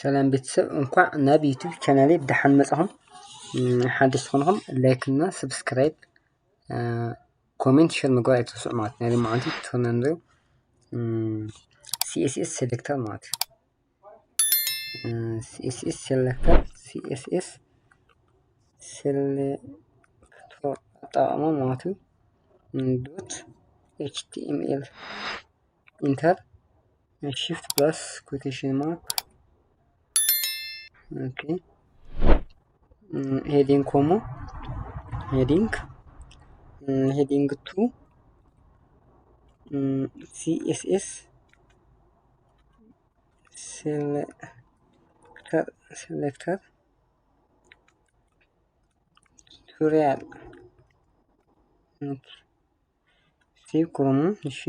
ሰላም ቤተሰብ፣ እንኳዕ ናብ ዩቱብ ቻናለይ ብደሓን መጻኹም። ሓደሽቲ ዝኾንኹም ላይክ እና ሰብስክራይብ፣ ኮሜንት፣ ሸር ምግባር ኣይትረስዑ ማለት ናይ ሎማዓንቲ ትኾነና ንሪኦ። CSS selector ማለት እዩ። CSS selector CSS selector ኣጠቓቕማ ማለት እዩ። dot HTML enter shift plus quotation mark okay heading comma heading heading two CSS selector selector tutorial okay save ክብሎ እሺ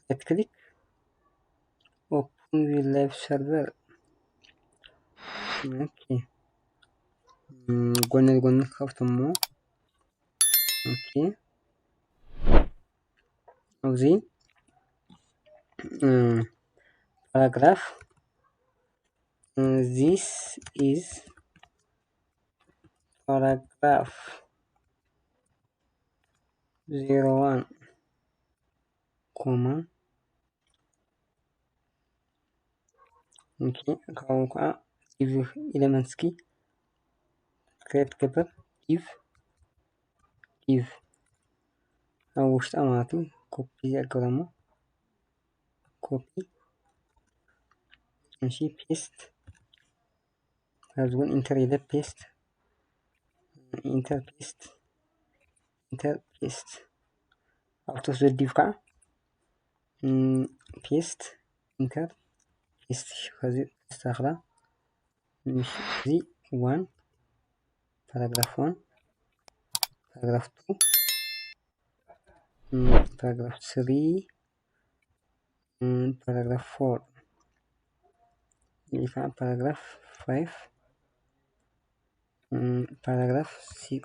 right click open with live server okay ጎን ንጎን ከፍቶ እሞ okay ኣብዚ paragraph this is paragraph zero one comma okay ካብኡ ከዓ div element እስኪ create ገበር div div ኣብ ውሽጣ ማለት እዩ copy ዘገብረሞ copy እሺ paste ኣብዚ እውን enter ኢለ paste enter paste enter paste ኣብቲ ውስጥ div ከዓ paste enter paste ከዚ ተስተካኽላ እዚ one paragraph one paragraph two paragraph three paragraph four ይፋ paragraph five paragraph six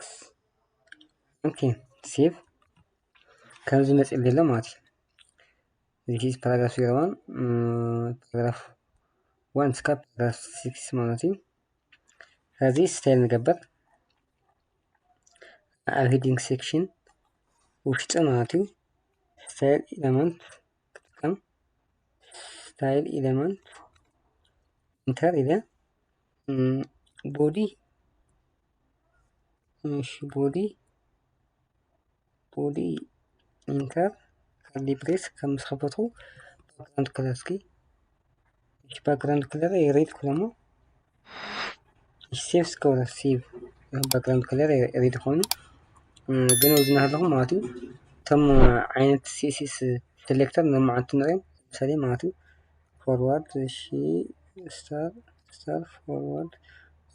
okay save ከምዚ መፅእ ዘሎ ማለት እዩ። This is paragraph zero one paragraph one እስካ paragraph six ማለት እዩ። ከዚ style ንገብር ኣብ heading section ውሽጢ ማለት እዩ style element ክጥቀም style element enter ኢለ body እሺ body body enter curly brace ከም ምስ ከፈትኩ background color እስኪ እሺ background color red ክብሎ እሞ save ስገብሮ save background color red ኮይኑ ግን ኣብዚ እናሃለኹ ማለት እዩ እቶም ዓይነት CSS selector ንመዓልቲ ንሪኦም ምሳሌ ማለት እዩ forward እሺ star star forward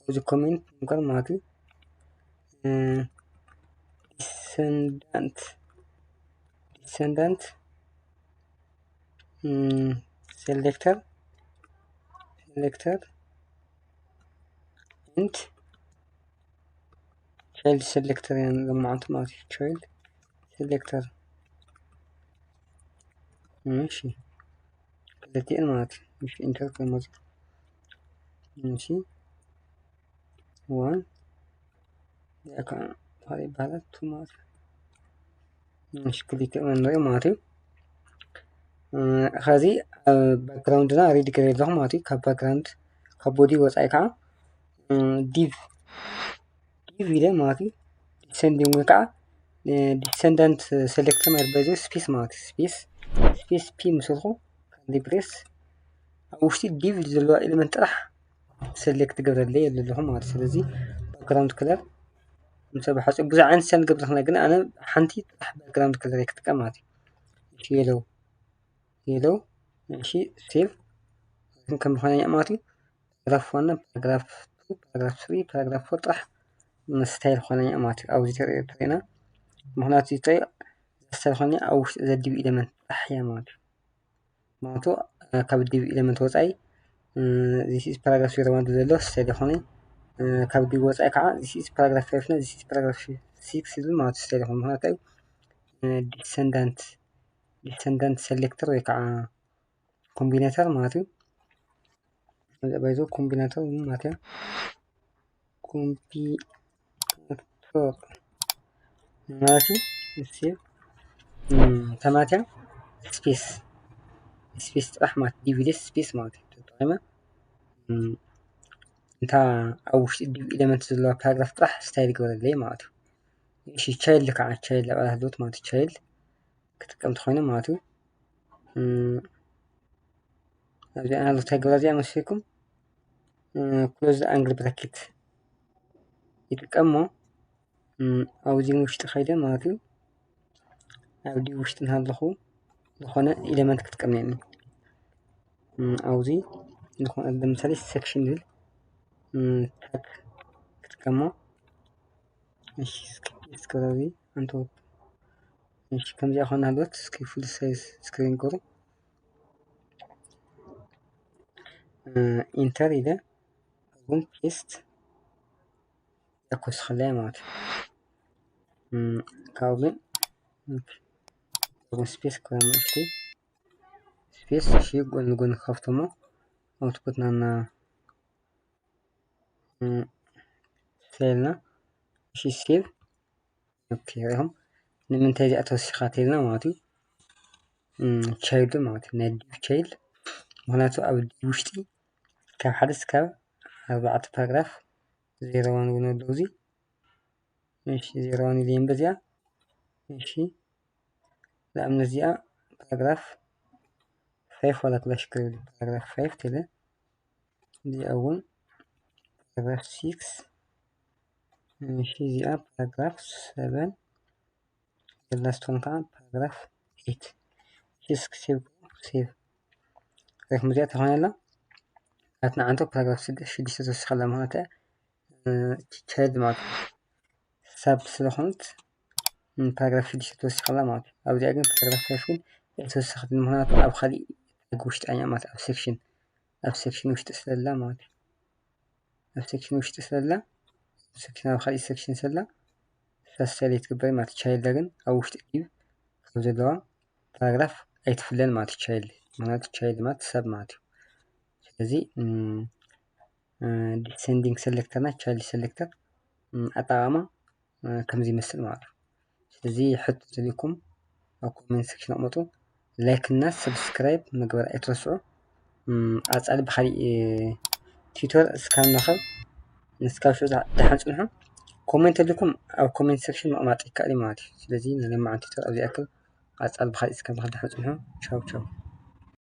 እዚ comment ነገር ማለት እዩ descendant descendant selector selector and child selector እዮም ሎማዓንቲ ማለት እዩ። Child selector እሺ ክልቲኤን ማለት እዩ። እሺ enter ክመጽ እሺ one ያካ እንታይ ይባላል ቱ ማለት እዩ። እሺ ክልቲኤን ንሪኦ ማለት እዩ። ከዚ ኣብ background ና ሬዲ ገይረ ኣለኹ ማለት እዩ። ካብ background ካብ body ወፃኢ ከዓ div div ኢለ ማለት እዩ። Descending ወይ ከዓ descendant selector ማለት በዚ space ማለት እዩ። Space space P ምስ በልኩ curly brace ኣብ ውሽጢ div ዘለዋ element ጥራሕ select ገብረለይ ኣለኹ ማለት እዩ። ስለዚ background color ምስ ብሓፂሩ ብዙሕ ዓይነት style ንገብር ንኽእል ኢና፣ ግን ኣነ ሓንቲ ጥራሕ background color እየ ክጥቀም ማለት እዩ። Yellow yellow እሺ save ከም ዝኾነ ማለት እዩ። Paragraph one paragraph two paragraph three paragraph four ጥራሕ style ኾነ ማለት እዩ። ኣብዚ ተሪእና ምኽንያቱ እዚ style ዝኾነ ኣብ ውሽጢ እዛ div element ጥራሕ እያ ማለት እዩ። ማለት ካብ div element ወፃኢ this is paragraph zero one ዘሎ style ዝኾነ ካብ div ወፃኢ ከዓ this is paragraph five እና this is paragraph six ዝብል ማለት style ዝኾነ ምኽንያቱ descendant descendant selector ወይ ከዓ combinator ማለት እዩ። ባይዞ ኮምቢናቶር ማለት እያ። ኮምቢናቶር ማለት እዩ። እሺ ተማትያ ስፔስ ስፔስ ጥራሕ ማለት ዲቪደስ ስፔስ ማለት እዩ። ተጠቂመ እንታ ኣብ ውሽጢ ዲቭ ኤለመንት ዘለዋ ፓራግራፍ ጥራሕ ስታይል ግበረለይ ማለት እዩ። እሺ ቻይልድ ከዓ ቻይልድ ኣብ ኣላት ማለት ቻይልድ ክጥቀም ተኮይነ ማለት እዩ። ኣብዚኣ ናሉ እንታይ ግበራ እዚኣ መሲልኩም ክሎዝ ኣንግል ብራኬት ይጥቀሞ ኣብዚ ውሽጢ ከይደ ማለት እዩ። ኣብ ዲ ውሽጢ እናሃለኹ ዝኾነ ኤለመንት ክጥቀም ነኒ ኣብዚ ዝኾነ ለምሳሌ ሴክሽን ዝብል ታግ ክጥቀሞ። እሺ እስከዚ ኣንተ እሺ ከምዚኣ ኾነ ሃለት እስኪ ፉል ሳይዝ ስክሪን ገሩ ኢንተር ኢለ እውን ፔስት ያኮስክላይ ማለት እዩ። ካብኡ ግን ስፔስ ክረምሽቲ ስፔስ እሺ ጎን ጎን ከፍቶሞ ኣውትፑት ናና ስታይልና እሺ ሴቭ ኦኬ ሪኹም ንምንታይ እዚኣ ተወሲኻ ተልና ማለት እዩ። ቻይልድ ማለት ናይ ዲቭ ቻይልድ ምክንያቱ ኣብ ዲቭ ውሽጢ ካብ ሓደ እስካብ ኣርባዕተ ፓራግራፍ ዜሮ ዋን እውን ኣለዉ እዚ እሺ ዜሮ ዋን ኢለ እምበዚኣ እሺ ንኣብነት እዚኣ ፓራግራፍ ፋይፍ ዋላ ክላ ሽክር ፓራግራፍ ፋይፍ ተለ እዚኣ እውን ፓራግራፍ ሲክስ እሺ እዚኣ ፓራግራፍ ሰቨን ላስት ዋን ከዓ ፓራግራፍ ኤይት እሺ እስኪ ሴቭ ሴቭ ሬክም እዚኣ ተኾነ ኣላ ኣትና ዓንቶ ፓራግራፍ ሽዱሽተ ተወሲኸላ ማለት ቻይልድ ማለት ሳብ ስለኾነት ፓራግራፍ ሽዱሽተ ተወሲኸላ ማለት ኣብዚኣ ግን ፓራግራፍ ፋይፍ ግን ኣይተወሰኸትን ምክንያቱ ኣብ ካሊእ ታግ ውሽጢ ኣኛ ማለት ኣብ ሴክሽን ኣብ ሴክሽን ውሽጢ ስለላ ማለት ኣብ ሴክሽን ውሽጢ ስለላ ሴክሽን ኣብ ካሊእ ሴክሽን ሰላ ሳስተል ትግበር ማለት ቻይልድ ግን ኣብ ውሽጢ ዲቭ ካብ ዘለዋ ፓራግራፍ ኣይትፍለን ማለት ቻይልድ ማለት ቻይልድ ማለት ሰብ ማለት እዩ። ስለዚ ዲሰንዲንግ ሴሌክተርና ቻይልድ ሴሌክተር ኣጠቃቅማ ከምዚ ይመስል ማለት እዩ። ስለዚ ሕቶ ተልኩም ኣብ ኮሜንት ሴክሽን ኣቅመጡ። ላይክ እና ሰብስክራይብ ምግባር ኣይትረስዑ። ኣጻሊ ብካሊእ ቲዩቶር እስካብ ንረኸብ ንስካብ ሽዑ ደሓን ጽንሑ። ኮሜንት ተልኩም ኣብ ኮሜንት ሴክሽን ምቕማጥ ይከኣል እዩ ማለት እዩ። ስለዚ ናይ ሎማዓንቲ ቲዩቶር ኣብዚ ያክል ኣጻሊ ብካሊእ እስካብ ንረኸብ ደሓን ጽንሑ። ቻው ቻው።